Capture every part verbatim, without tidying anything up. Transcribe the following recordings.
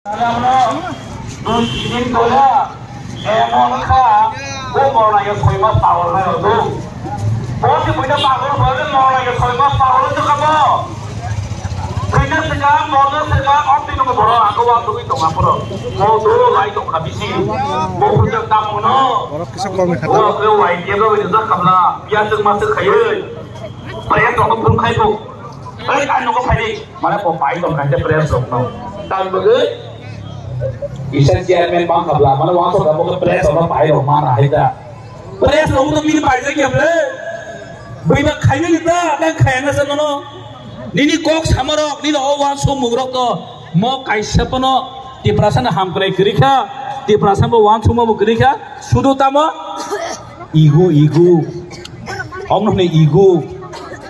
Dui tin din dole, emon kha, bo morna yo soi mas pagol nai odo. Bo si buina pagol hoi, morna yo soi mas pagol to kamo. Buina sega, morna sega, om tin ko boro, ako wa tugui tonga poro. Mo do lai tongkha bisi. Mo buina tam no. Borok kisa kom kha. Bo ko wai dia bo ni jak kamla, ya tuk mas khaye. Pare to ko phun khai ko. Ai kan no ko khai. Mane bo pai tong kha press rok no. Tang bagwi isa chairman bang khabla, mane wansok da bo press rok pai rok mana hai da. Press rok to bini pai jak ya ble. Bui ba khai ni da, dan khai na sa no. Nini kok samarok, nini o wansok mugrok to mo kaisa pono Tiprasa na hamkrai kwrwi kha, Tiprasa bo wansok mo bo kwrwi kha, sudu tamo ego, ego. Omno hwnwi ego.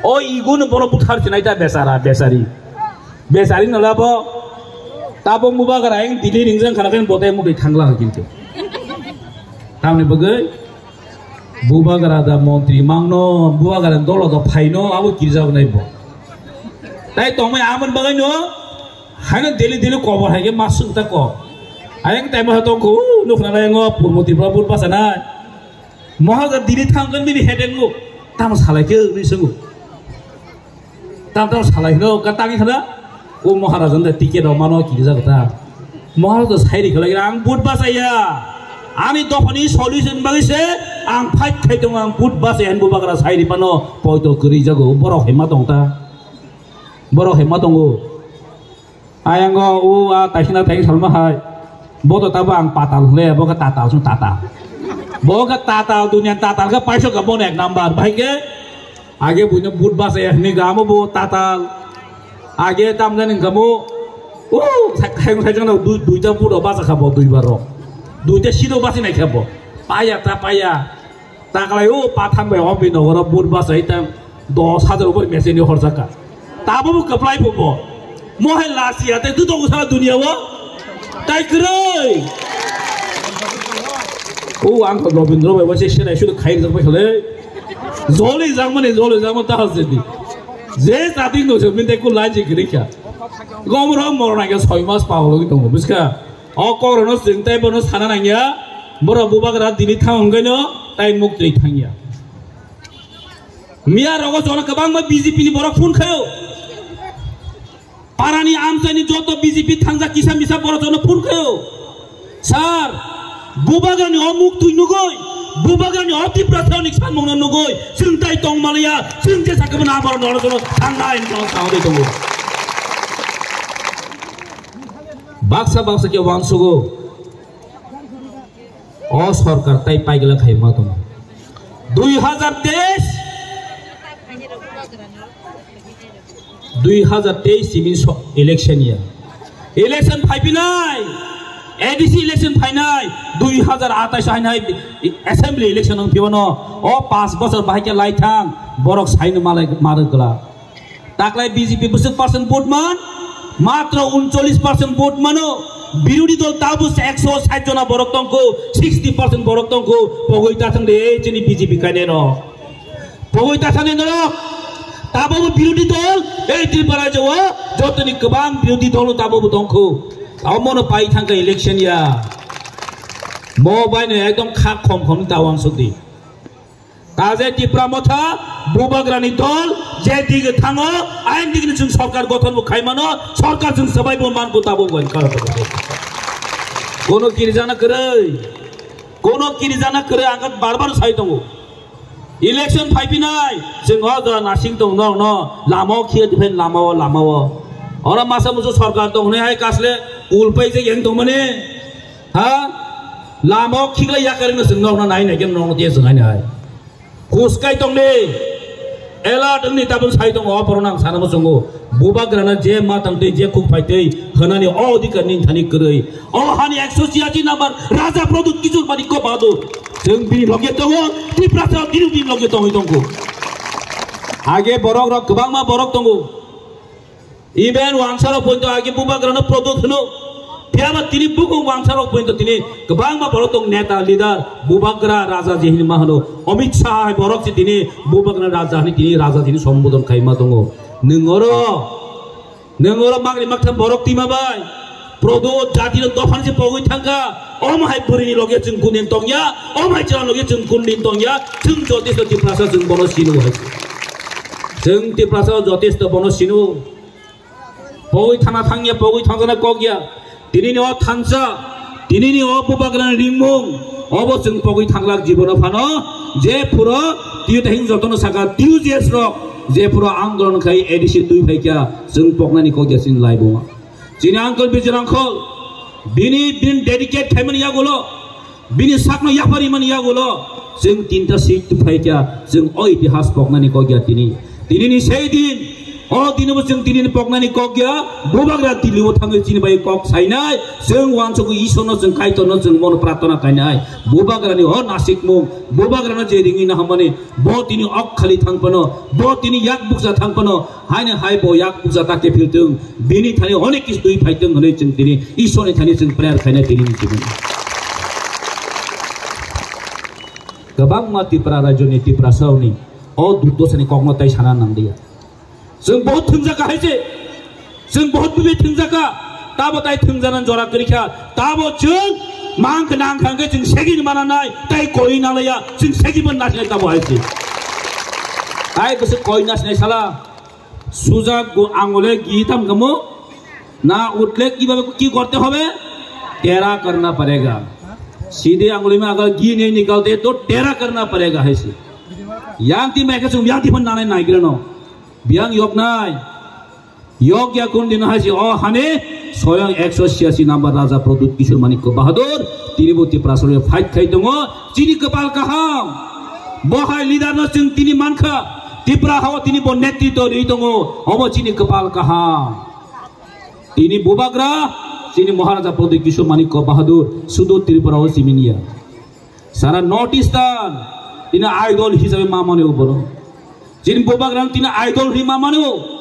O ego no bono buthar chinai da besara, besari. Besari no labo. Tabok bubagra ang dili ringjang khana khe botai mukri thangla ha kintu. Tamni bagwi bubagra da montri mangno, bubagra dolo da phaino abo kirjak nai bo. Tai tongmai amon bagwi no haino dili dili kobor hai khe masuk ta ko. Ayang tai ma to ko nukna lai ngo purbo Tripura but basa nai. Mohaga dili thangkon bini hedengo. Tamo salai khe ri sungo. Tam tam salai hino, ka tagi khana. O Maharaja nda ticket o mano kiri jago ta. Maharaja sai ri khalai ang but bachaya. Ani dophani solution bagwi se ang fight khai tongo, ang but bachaya, ang bubagra sai ri pano poito kwrwi jago. Borok hema tong ta. Borok hema tongo. Ayango o a taisina taisina salma hai. Bo to tabo ang patal hwnle, bo khe tatal sung tatal. Bo khe tatal, duniya tatal khe paisok kha bo ek number. Bahai khe age buino but bachaya hwnwi gamo bo tatal. Age tamjani gamo o sai sai jana dui duita but bacha kha bo dui baro. Duita sino bachi nai kha bo. Paya ta paya. Taklai o pathan bai o bini nogoro but bachai tang dos hajar upor machine ni horjaka. Tabo bo kwplai bo bo. Mo hai lasiya tei tu tongo sala duniya o. Tai kwrwi. O ang ko Robindra bai waise serai sudu khai rijak bai khle. Joli jangmani joli jangma ta hasedi. Je chati no se min tei ko laji kwrwi kha. Gomro morna ke soi mas pawlo tongo buska. O kokrokno chwng tei bono sana nangya, borok bubagra dini thang hwnkhe no tai muktwi thangya. Miya rogo jono kwbangma B J P ni borok phone khayo. Parani amchaini joto B J P thangjak kisa misa borok jono phone khayo. Sir, bubagrani o muktwi nugoi, bubagrani o Tiprasa ni sanmungno nugoi, chwng tai tong manliya, chwng je sakhe bono abar nono jono thangnai hinwi jono sawi tongo. Baksa baksa khe uansugo. O sorkar tai paigla khaima tongo. Dui hajar teis, dui hajar teis simi so election ya. Election phaipinai, A D C election phainai, dui hajar atais hainai assembly election wng phibano. O pas bosor bahai khe lai thang, borok saino malai marwk glak. Taklai B J P bwswk percent vote man? Matro uncholish percent vote mano. Birodhi dol tabuk ekso sait jona borok tongkho, sixty percent borok tongkho. Pogoi ta thang de chini B J P kaine no. Pogoi ta thang de norok. Tabuk birodhi dol, ei Tripura rajyo o jotoni kwbang birodhi dol tabuk tongkho. Omono pai thangkha election ya. Mo bai no ekdom khak khom khom ta wansuk di. Kaje Tipra Motha, bubagrani dol, je dige thango, ain digini chwng sorkar gothon bo khaimano, sorkar chwng swbai bo manko tabo bo karo. Kono kirijana kwrwi, kono kirijana kwrwi, ang khe bar bar sai tongo. Election phaipinai, chwng o jora nasing tong no, no, lama o khiya dipen lama o, lama o. Ora masa musu sorkar tong hwnwi hai kasle, ulpai je yang tong mani, ha? Lama o khikla yakarino chwng no, no, nai nai kem no, no, tiya chwng hai nai. Khuskai tongdi, alert wngni tabuk sai tongo, o borokno ang sana muchungo. Bubagrana je ma tangtwi, je khuk phaitwi, hwnani o odhikar nini thani kwrwi. O hani ekso chiyasi number Raja Pradyut Kishore Manikya Bahadur. Chwng bini loge tongo, Tiprasa bini, bini loge tongwi tongkho. Age borok rok kwbangma borok tongo. Even wangsarok pointo agi bubagrano product hino. Phiyaba tini bukung wangsarok pointo tini kwbangma borok tong neta leader bubagra raja je hinma hino. Amit Shah hai borok si tini bubagra raja hini tini raja tini sombodon khaima tongo. Nwng oro, nwng oro magni maktham borok tima bai. Prodo jati no dophan se pogwi thangkha, om hai bwrwi ni loge chwng kundin tongya, om hai chwla loge chwng kundin tongya, chwng jotesto Tiprasa chwng bono sinu hai. Chwng Tiprasa jotesto bono sinu. Pogwi thangna thangya, pogwi thangjana kokya. Tini ni o thansa, tini ni o bubagrani ringmung, obo chwng pogwi thanglak jibono phano, je phuro, tiyo tahing jotono saka, tiyo jes rok, je phuro andolon khai A D C twi phaikya, chwng poknani kokya chini laibuma. Chini uncle Bijir uncle, bini, bini dedicate khaimani yagulo, bini sakno yapharimani yagulo, chwng tinta seat twi phaikya, chwng o itihas poknani kokya tini. Tini ni sei din, o dinobo chwng tini ni poknani kokya, bubagra Delhi o thangwi chini bai kok sainai, chwng wansukwi Isorno chwng Kaitorno chwng mono prarthana khainai, bubagrani o nasikmung, bubagrano je ringwi nahamani, bo tini ok khali thangphano, bo tini yak bukcha thangphano, Haino hai bo yak puja ta kephil thung, bini thani onek kis twi phai thung hwnwi chwng tini Ishwarni thani chwng prayer khaina tini ni chwng. Kwbangma Tipra rajyoni Tiprasarokni o durdosani kokno tai sana nang liya. Chwng bohot thwngjak hai se, chwng bohot bibi thwngjak, tabo tai thwngjana jora kwrwi kha, tabo chwng mang khe nang kha hwnkhe chwng segini mana nai, tai koi na liya, chwng segi ban nasinai tabo hai se. Tai bwswk koi nasinai sala. Sujak go angule gi tam kamo na utle ki babe ki korte hobe? Tera karna parega. Sidhe anguli mein agar gi nahi nikalte to tera karna parega hai se. Yang ti mai ka chung yang ti phan nanai nai grano. Biang yok nai. Yok ya kun din hai se o hane soyang ekso siasi number Raja Pradyut Kishore Manikya Bahadur tini bo Tiprasarokni fight khai tongo. Chini kwpal kaham. Bo hai leader no chwng tini mankha. Tipra hao tini bo netritw rwi tongo. Obo chini kwpal kaham. Tini bubagra, chini Maharaja Pradyut Kishore Manikya Bahadur, sudu Tripura o siminya. Sara North Eastern, tini idol hisabe ma mane o bono. Chini bubagra tini idol hi ma mane o.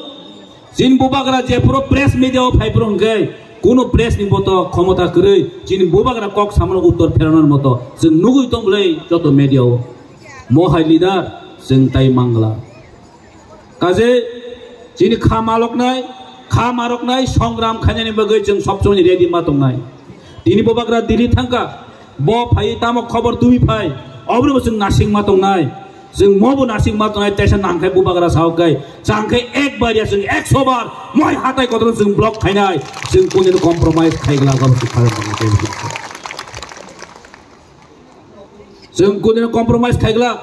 Chini bubagra je puro press media o phai puro hwnkhe, kuno press ni boto khomota kwrwi, chini bubagra kok samano uttor pheranar moto, chwng nugwi tong bwlai joto media o. Mo hai leader, chwng tai mangla. Kaje chini kha maloknai, kha maroknai, songram khainani bagwi chwng sob somoi ready ma tongnai. Tini bubagra Delhi thangkha, bo phai tamo khobor tumi phai, obrwbo chwng nasing ma tongnai. Chwng mobo nasing ma tongnai, tesa nangkhai bubagra sao kai, changkhai ek bar ya chwng ekso bar, moi hatai kotor chwng block khainai, chwng kunino compromise khaigla gabo chwng khairok. Chwng kunino compromise khaigla.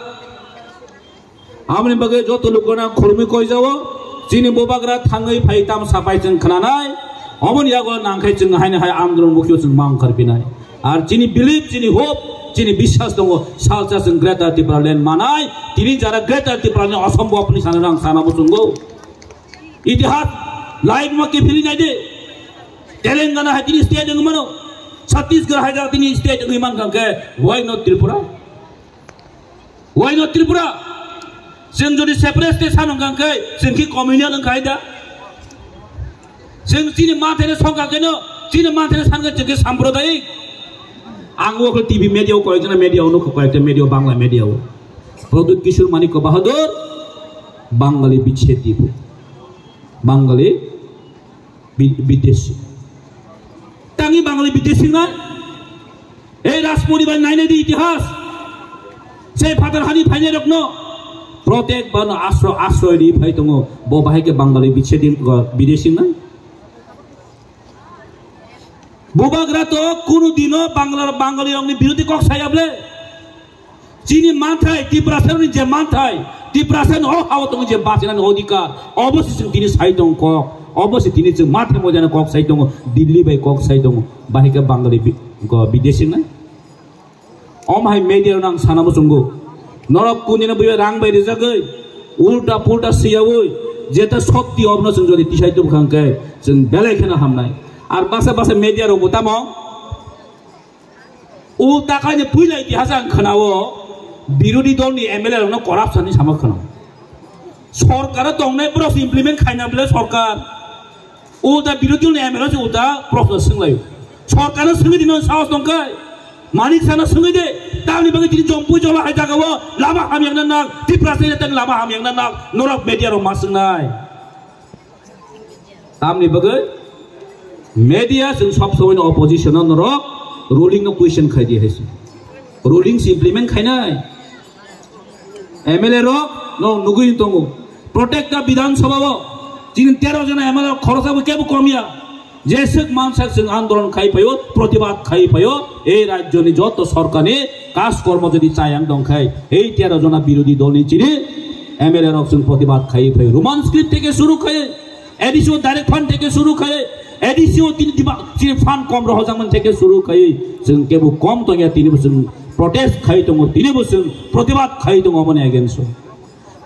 Aboni bagwi joto lukuna khulumwi koijao, chini bubagra thangwi phai tam sapai chwng khnanai, oboni yago nangkhai chwng haino hai andolon mukhiyo chwng ma wngkhar pinai. Ar chini belief, chini hope, chini biswas tongo, salsa chwng Greater Tipraland manai, tini jara Greater Tipraland ni osombo apni sana rang sana bo chwngo. Itihas live ma kephili nai de. Telangana hai tini state wngwi mano, Chhattisgarh hai jaga tini state wngwi mankha khe, why not Tripura? Why not Tripura? Chwng jodi separate state san wngkha khe, chwng ki communal wngkha hai da? Chwng chini manthai no songkha khe no, chini manthai no sankha chwng khe sampradayik. Ang o T V media o koyekjona media o nukha, koyekta media o, Bangla media o. Pradyut Kishore Manikya Bahadur, Bangali bichhe dibo. Bangali bi-, bideshi. Tangi Bangali bideshi na? Ei Rajporibar nainai di itihas. Sei phatar hani phainai rokno protek bano asro-, asroy ri phai tongo. Bo bahai khe Bangali bichhe di, bideshi na? Bubagra to kunu dino Bangla, Bangali rokni birodhi kok saya ble. Chini manthai, Tiprasani je manthai, Tiprasani o hao tongo je bachinani odhikar, obo se chwng tini sai tong kok, obo se tini chwng manthai mojana kok sai tongo, Delhi bai kok sai tongo, bahai khe Bangali bi-, go bideshi na? Om hai media rok ang sana muchungo. Norok kunino buibai rang bai rijagwi, ulta pulta siyawi, jeta sotthi obno chwng jodi tisai tubkhang khe, chwng belai kheno hamnai. Ar basa basa media rok bo tamo, ulta kaini puila itihas ang khwnao, birodhi dol ni M L A rokno corruption ni sama khwnao. Sorkar o tongnai borok se implement khaina bwle sorkar. Ulta birodhi dol ni M L A se ulta borok se swnglaio. Sorkar no swngwi di, no sahos tongkhai. Manik Sahno swngwi de, tamni bagwi tini Jompui Jola hai jagao lama hamyangna nang, Tiprasa ni tang lama hamyangna nang, norok media rok ma swngnai. Tamni bagwi Media chwng sob somoi no opposition no norok ruling no question khai di hai se. Ruling se implement khainai. M L A rok no nugui tongo. Protect the Bidhan Sabha o. Chini tero jona M L A rok khorosa bo kebo komya. Jeswk mansak chwng andolon khai phaio, protibad khai phaio. Ei rajyoni joto sorkarni kaj kormo jodi chayang dongkhai, ei tero jona birodhi dolni chini M L A rok chwng protibad khai phaio. Roman script theke suru khai, A D C o direct fund theke suru khai, A D C o tini diba chini fund kom rohojak man theke suru khai, chwng kebo kom tongya tini bo chwng protest khai tongo, tini bo chwng protibad khai tongo mani against o.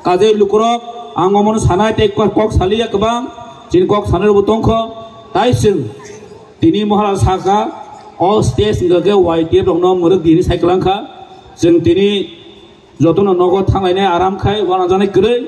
Kajai lukurok ang omono sanai tei kok, kok saliya kwbang, chini kok sanai rokbo tongkho, tai chwng tini Maharaj saka o stage wngkha khe Y T F rokno mwrwk dini saikwlangkha, chwng tini jotono nogo thanglainai aram khai wanajaknai kwrwi.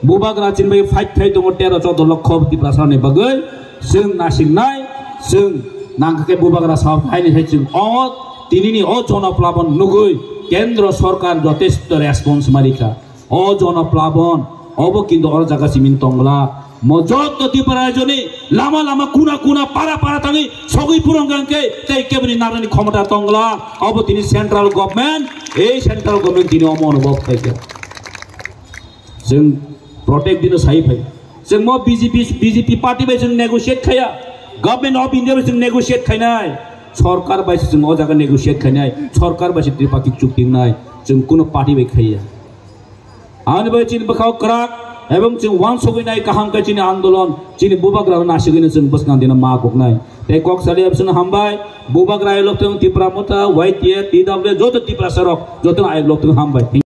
Bubagra chini bai fight khai tongo tero choudo lokho Tiprasani bagwi. Chwng nasiknai, chwng nangkha khe Bubagra sao phaini hai chwng o tinini o jonoplabon nugwi Kendro Sorkar jotesto response marikha. O jonoplabon obo kintu oro jaga simin tongla. Mo joto Tipra rajyoni lama lama kuna kuna para para tangwi sogwi phurung hwnkhe tei keboni narani khomota tongla. Obo tini central government, ei central government tini omo onubhob khaikha. Chwng protect dino sai phai. Chwng mo B J P, B J P party bai chwng negotiate khaya. Government of India bai chwng negotiate khainai. Sorkar bai se chwng o jaga negotiate khainai. Sorkar bai se tripatiki chukti wngnai. Chwng kuno party bai khaiya. Ani bai chini bwkhao kwrak ebong chwng wansugwi nai kaham khe chini andolon, chini bubagra nasigwi no chwng bwskang dina ma kuknai. Tei kok sali abswng hambai, bubagra elok thung Tipra Motha, Y T F, T W, joto Tiprasa rok, joto elok thung hambai.